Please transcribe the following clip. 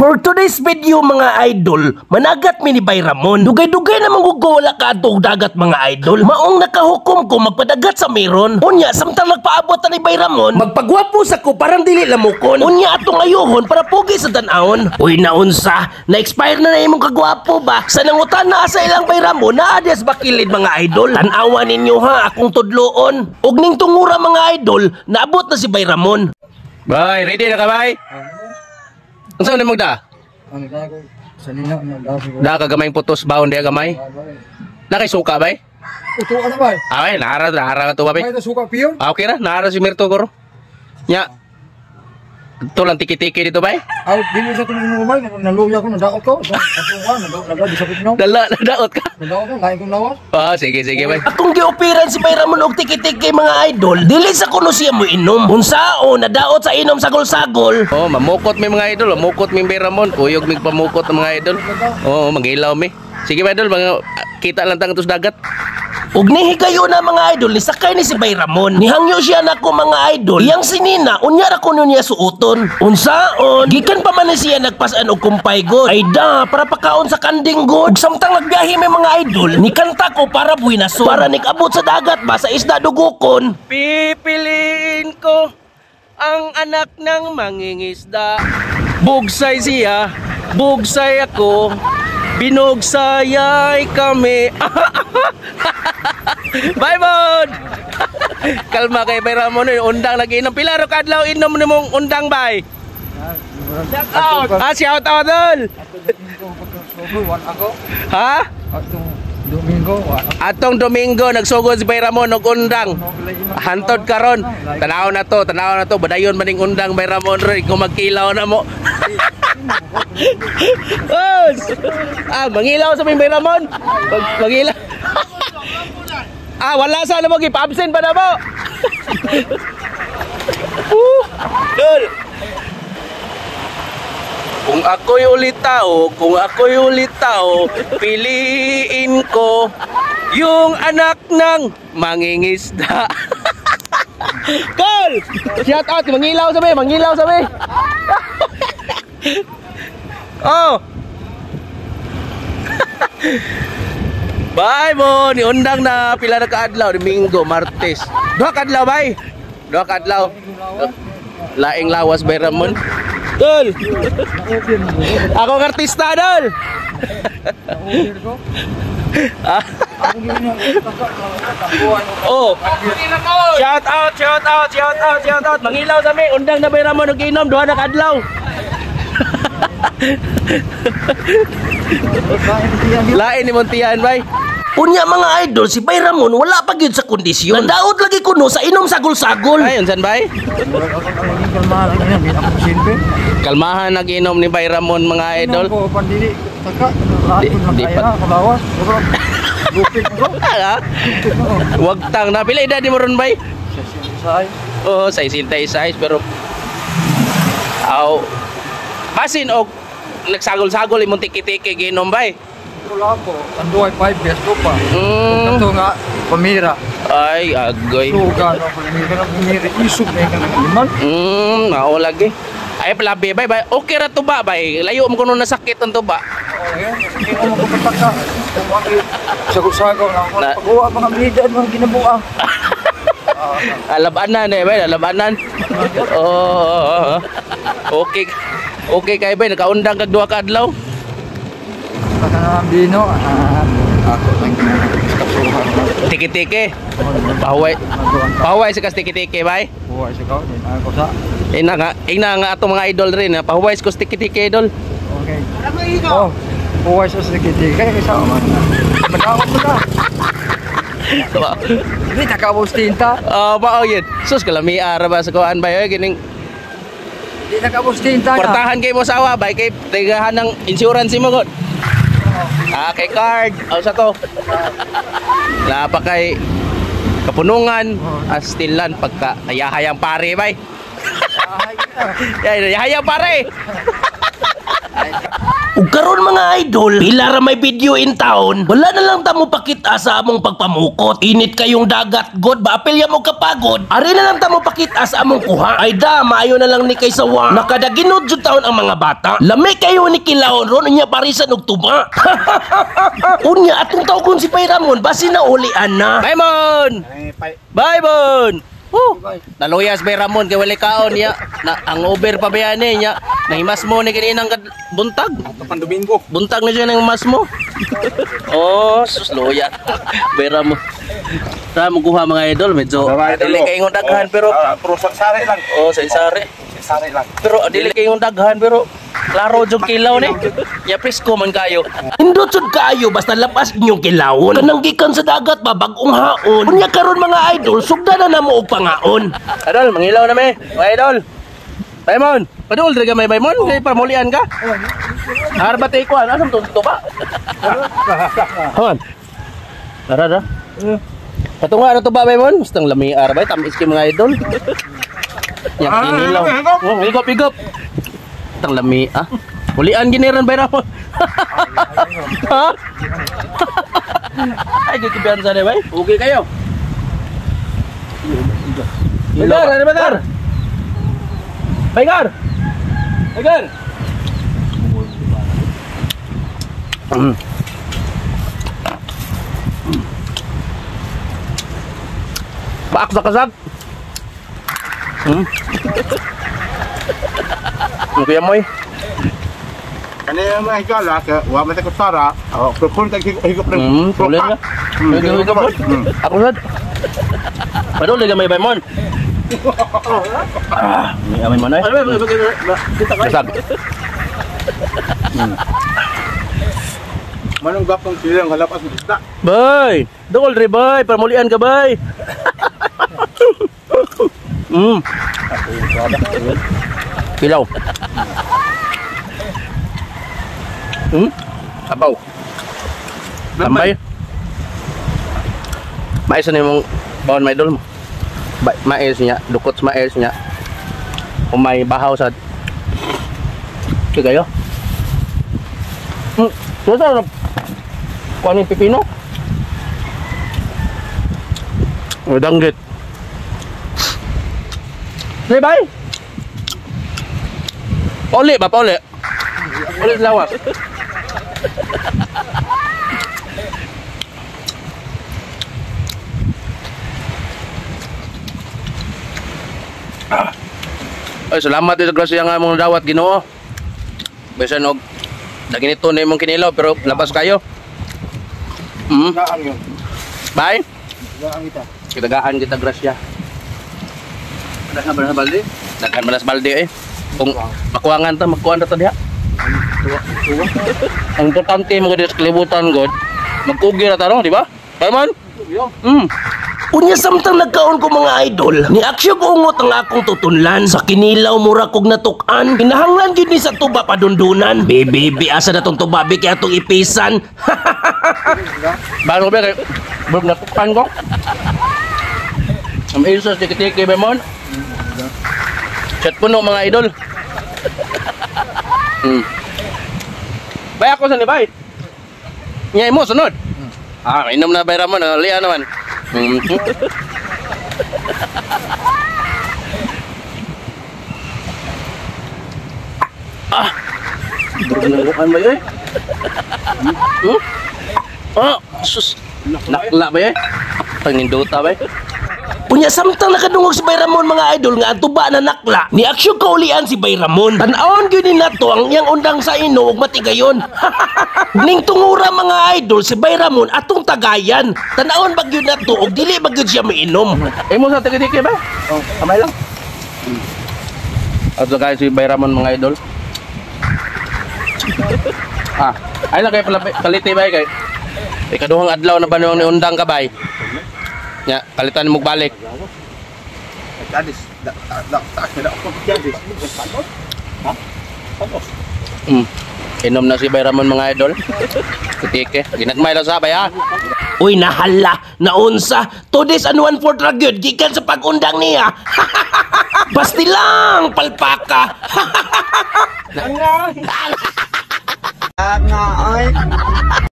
For today's video, mga idol, managat mi ni Bay Ramon. Dugay-dugay na manggugo wala ka og dagat, mga idol. Maong nakahukom ko magpadagat sa meron. Unya, samtang nagpaabot ta ni Bay Ramon, magpagwapo sa ko parang dili lamukon. Unya, atong ayuhon para pugi sa tan-awon. Uy, naunsa, na-expire na na imong kagwapo ba? Sa nangutan na sa ilang Bay Ramon, naa des bakilid, mga idol. Tan-awa ninyo ha, akong tudloon. Og ning tungura, mga idol, naabot na si Bay Ramon. Bay, ready na ka, bay? Unsa man mo da? Ano ka ko? Sa lina niya dami ko. Da ka gamay putos baon diya gamay. Na kay suka, bay? Uto ano ba? Ay, naara naara ka to ba, bay? May suka piyon. Ah, okay ra, naara si Mirto goro. Nya. Ito lang tiki-tiki dito, bay. Ay, dili sa tunong mo bay, naluya ko, nadaot ko. Sa atuwa, nadaot nadaot di sa pitno. Dala, nadaot ka. Nadaot ko, lain kong lawas. Ah, sige, sige, bay. Akong giopiran si Bay Ramon og tiki-tiki, mga idol, dili sa kuno siya mo inom. Unsao nadaot sa inom sagol-sagol. Oh, mamukot mi, mga idol, mamukot mi Bay Ramon, kuyog mig pamukot ang mga idol. Oh, mangilaw mi. Sige, bay idol, mga kita lang tang sa dagat. Ug nihigayo na, mga idol, nisakay ni si Bay Ramon. Nihangyo siya nako, mga idol. Iyang sinina, unya ra kuno niya suoton. Unsaon, gikan pa man ni siya nagpasan og kumpay god. Ay da, para pakaon sa kanding god. Ug samtang nagbiyahe may mga idol, nikanta ko para buwinason. Para nikabot sa dagat ba sa isda dugukon. Pipiliin ko ang anak ng mangingisda. Bugsay siya, bugsay ako, binugsayay kami. Bye, Bod! Kalma kay Bay Ramon, eh. Undang lagi inom. Pila ro kadlaw inom nimong undang, bay? Shout out. Ah, shout out, dol. Domingo, wan ako. Ha? Atong Domingo, wan ako. Atong Domingo nagsugod si Bay Ramon og undang. Hantod karon. Tanaw na to, tanaw na to. Badayon maning undang, Bay Ramon ron kung magkilaw na mo. Os! Ah, mangilaw sa Bay Ramon. Mangilaw. Ah, wala sa mo gipa-absent pa na mo. Dol. Kung ako'y ulit tao, kung ako'y ulit tao, piliin ko yung anak ng mangingisda. Call! Shout out, mangilaw sabi, mangilaw sabi. Oh. Bye mo, ni undang na pila na kaadlaw, Domingo, Martes. Duha ka adlaw, bay. Duha ka adlaw. Laing lawas, Bay Ramon. Dol. Ako ang artista, dol. Ah. Oh. Shout out, shout out, shout out, shout out. Mangilaw sa mi, undang na Bay Ramon og inom, duha na kaadlaw. Lain ni Montian, bay. Unya, mga idol, si Bay Ramon wala pa gyud sa kondisyon. Nadaot lagi kuno sa inom sagol-sagol. Ay, unsan, bay? Kalmahan nag-inom ni Bay Ramon, mga idol. Ko pandili taka di pa lawas. Lupit ko. Ah, wag tang na pila edad ni mo ron, bay? 66. Oo, 66 pero aw basin og nagsagol-sagol imong tiki-tiki giinom, bay. Wala ko. Tanduay 5 years ko pa. Kato nga pamira. Ay, agoy. Suga no pamira na pamira isog na ka ng liman. Mao lagi. Ay palabi, bay, bay. Okay ra tuba, bay. Layo mo kuno nasakit ang tuba. Oo, eh. Sige ko magpataka. Kung ang sagol-sagol na ako pag-uwa mga bida mga kinabuang. Alabanan eh, bay, alabanan. Oo. Okay. Okay kay bay, nakaundang kag duha ka adlaw. Baka bino, ako lang kasuhan. Tiki-tiki. Pahuway. Pahuway sa kas tiki-tiki, bay. Huway sa kao, din ako sa. Ina nga atong mga idol rin, ha. Pahuway sa tiki-tiki, idol. Okay. Oh, huway sa tiki-tiki kay sa man. Madawat mo na. Hindi nakabos tinta. Oh, mao yun. Sus kalami ara ba sa kuan, bay, oy kining Di nakabos tinta. Portahan kay mo sawa, bay, kay tigahan ng insurance mo god. Ah, kay card. O sa to. Napa kay kapunungan, astilan pagka ayahayang pare, bay. Yahayang pare. Ug Karon mga idol, pila ra may video in town, wala na lang ta mo pakita sa among pagpamukot. Init kayong dagat, god, ba apelya mo kapagod. Ari na lang ta mo pakita sa among kuha. Ay da, maayo na lang ni kay sawa. Nakadaginod jud taon ang mga bata. Lami kayo ni kilawon ron, unya parisan og tuba. Unya atong tawgon si Bay Ramon, basi na ulian na. Baymon! Baymon! Woo! Naluyas Bay Ramon kay wala kaon niya. Na ang over pa ba ni niya. Nahimas mo ni kaninang buntag. Pan Domingo. Buntag na siya ng mas mo. Oh, sus luya. Bay Ramon. Tara mo kuha mga idol, medyo dili kay ingon daghan pero pero sa sari lang. Oh, sa isari. Sari lang. Pero dili kay ingon daghan pero klaro jud kilaw ni. Ya presko man kayo. Indot jud kaayo basta labas inyong kilawon. Kanang gikan sa dagat ba bag-ong haon. Unya karon mga idol, sugda na namo og pangaon. Idol, mangilaw na mi. Mga idol. Baymon, padul diri ka may Baymon, kay pamulian ka. Harba tay kuan, asam to ba? Haman. Tara ra. Patunga na to ba Baymon? Bastang lami arbay, tamis kay mga idol. Yang kinilaw. Oh, higop higop. Tang lami ah. Mulian giniran bay Ramon. Ha? Ay gikibian sa ni bay. Okay kayo. Baygar, ano Baygar? Baygar. Baygar. Baak sa kasag. Ano kuya moy? Kanina mga higala, wa man ta kusara, oh, tag higop ng Tuloy na. Ako sad. Padul ka may Baymon. Ah, may amay man ay. Kasag. Manong gapong silang halapas ng isda. Bay, dol re bay, pamulian ka bay. Kilaw. Abaw. Tambay. Mais na imong bawon may idol mo. Mais niya, dukot sa mais niya. Umay bahaw sad. Sige kayo. Susa na. Kuan ni pipino. O danggit. Sige bay. Pauli ba pauli? Pauli sa lawas. Ay, salamat sa grasya nga mong dawat Ginoo. Bisan og daginito na imong kinilaw pero labas kayo. Bye. Kitagaan kita grasya. Daghan ba sa balde? Daghan ba sa balde eh. Kung makuangan ta, magkuan ta diha. Ang importante mo gud sa kalibutan god, magkugi ra ta no, di ba? Paman? Unya samtang nagkaon ko mga idol, ni aksyo ungot ang akong tutunlan. Sa kinilaw mura kog natukan, kinahanglan gyud ni sa tuba padundunan. Bibi, asa na tong tuba bi kay atong ipisan. Bago ba kay burg natukan ko? Ang isa sa tiki-tiki Baymon. Chat puno mga idol. Bay ako sa ni bay. Nya imo sunod. Ah, inom na Bay Ramon, liya naman. Ah. Durog ba yun? Ah, sus. Nakla ba yun? Panginduta ba yun? Unya samtang nakadungog si Bay Ramon mga idol nga ang tuba na nakla, ni aksyon kaulian si Bay Ramon. Tan-awon gyud ni nato ang iyang undang sa ino ug matigayon. Ning tungura mga idol si Bay Ramon atong tagayan. Tan-awon ba gyud nato og dili ba gyud siya miinom. Imo sa tiki-tiki ba? Oh, kamay lang. Ato kayo si Bay Ramon mga idol. Ah, ay lang kay paliti bay kay. Ikaduhang adlaw na ba ni undang ka bay? Nya, kalitan mo balik. Inom na si Bay Ramon mga idol. Tiki, ginagmay lang sa bay ha. Uy, nahala, naunsa. 2 days and 1/4 ra gyud gikan sa pag-undang niya. Basti lang palpaka. Nga ay.